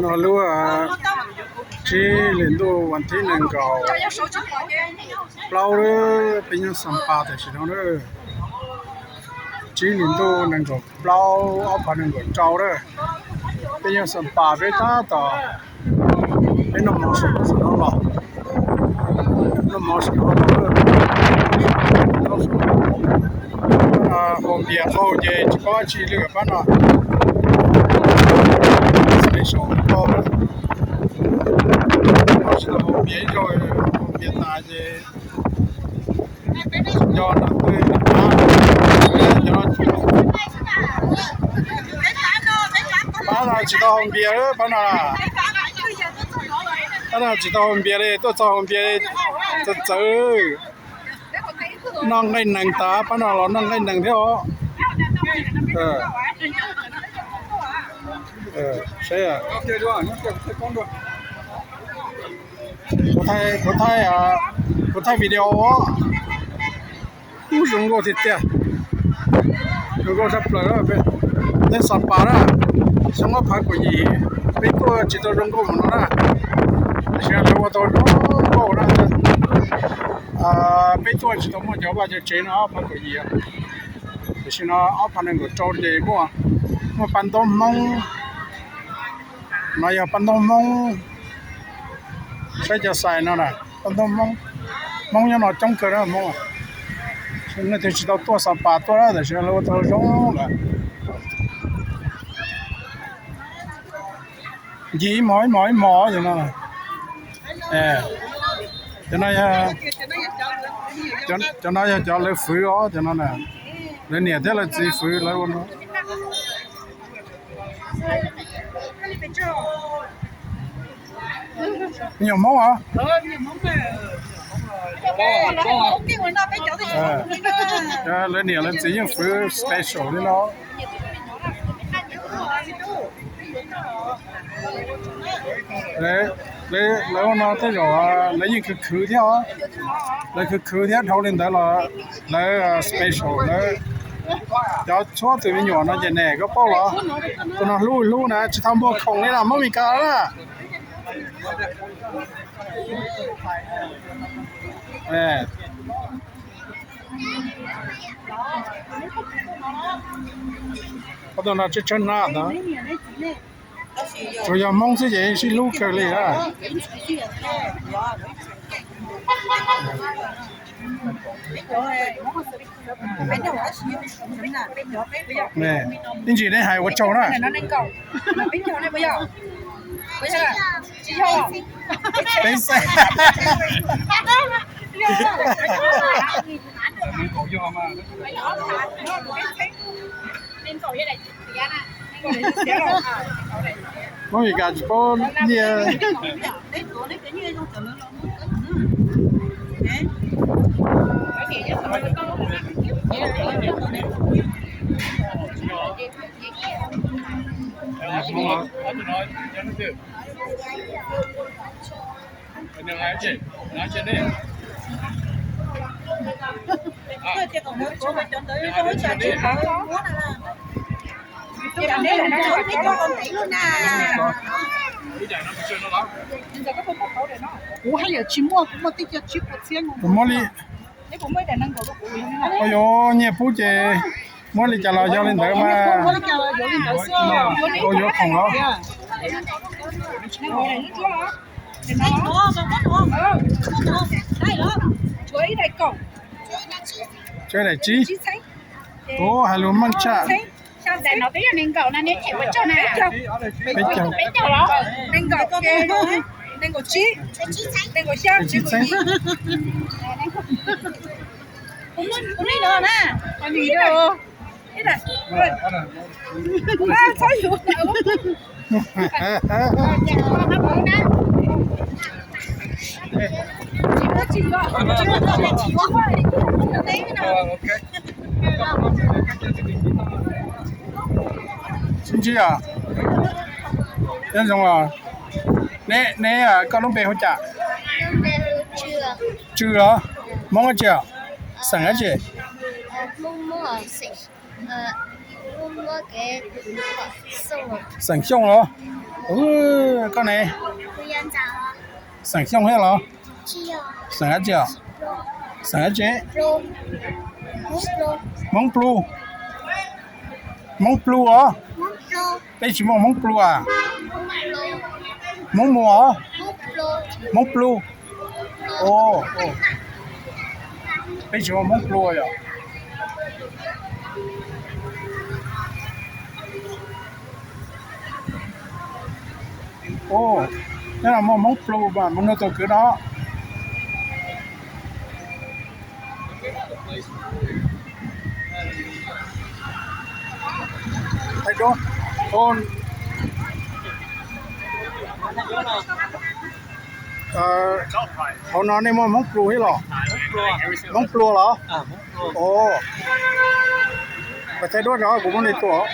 No lub tsib hlis ntuj vas thib nees nkaum plaub lawm, peb nyob Xas Pas tam sim no lawm. Tsib hlis ntuj nees nkaum plaub ob phav nees nkaum rau lawm, peb nyob Xas Pas peb tab tom, peb noj mov saum no los, noj mov saum no los. Haus npias qaug ces tsis paub dab tsi li pab no. Special tau, tsis tau haus npias ib zaug, haus npias tas ces nco nram twg pab no tsis tau haus npias pab no. Pab no tsis tau haus npias li, tuaj txog haus npias li txawv txawv. Noj nqaij nees tas, pab no los noj nqaij nees thiab os. Kuv thaij, kuv thaij video os. Ub, zoo nkauj tiag tiag. Zoo nkauj tshaj plaws. Nyob Xas Pas na, xyoo ob phav kaum yim peb tuaj tsis tau zoo nkauj mus no na. Tam sim no lawv ua tau zoo nkauj na. Peb tuaj tsis tau muaj cov vaj cov tsev no ob phav kaum yim. Tam sim no ob phav nees nkaum rau ces muaj, muaj paj ntaub Hmoob. No yog paj ntaub Hmoob. Saib cov xais no na, paj ntaub Hmoob. Hmoob nyob no coob kawg na Hmoob. Nej twg tsis tau tuaj Xas Pas tuaj na, tam sim no lawv ua tau zoo lawm. Ncig ib hmos ib hmos ib hmos no. Cov no yog, cov no yog cov lawv fwv os, cov no na. Lawv niam thiab lawv txiv fwv lawv ua no. Me nyuam Hmoob os. Lawv niam lawv txiv yeej fwv special li no. Lawv ua no tej zaum lawv yeej khwv khwv thiab os. Lawv khwv khwv thiab dhau li ntawd los lawv special lawv. Cov txhua tus me nyuam no ces ne koj paub los, tus no hlub hlub na tsis tau npua khoom li na Hmoob Mes Kas na. Ob tug no tshawb tshawb hnab ntawd. Tsuas yog Hmoob xwb ces sib hlub kawg li. Ib ntsis nej hais ua tsaug na. Peb xeem. Hmoob Mes Kas tsis paub nyiaj. Kuv haj yam tsis muaj, kuv muaj tib co tsib puas txhiab. Kuv muab li, ua yuav nyiaj pub ces muab li cas los yog li ntawd mas. Ua yuav khoom los. Tshuav daim tsib. Kuv hais lus meej tshaj. Peb caug. Tsib txheeb. Sib ntsib os. Nyob zoo os. Neb, neb koj lub npe hu cas? Tsw os. Hmoob dab tsi os? Xeem dab tsi? Xeem Xyooj los? Koj ne? Xeem Xyooj thiab los? Xeem dab tsi? Xeem dab tsi? Hmoob Plu. Hmoob Plu os? Peb tsis muaj Hmoob Plu a? Hmoob Muas os? Hmoob Plu. Peb tsis muaj Hmoob Plu yom. Nyob no muaj Hmoob Plu mas mus nug tus kwv no. Hauv no nej muaj Hmoob Plu thiab los? Hmoob Plua los? Ov, peb thaij duab rau kuv muab nej tua.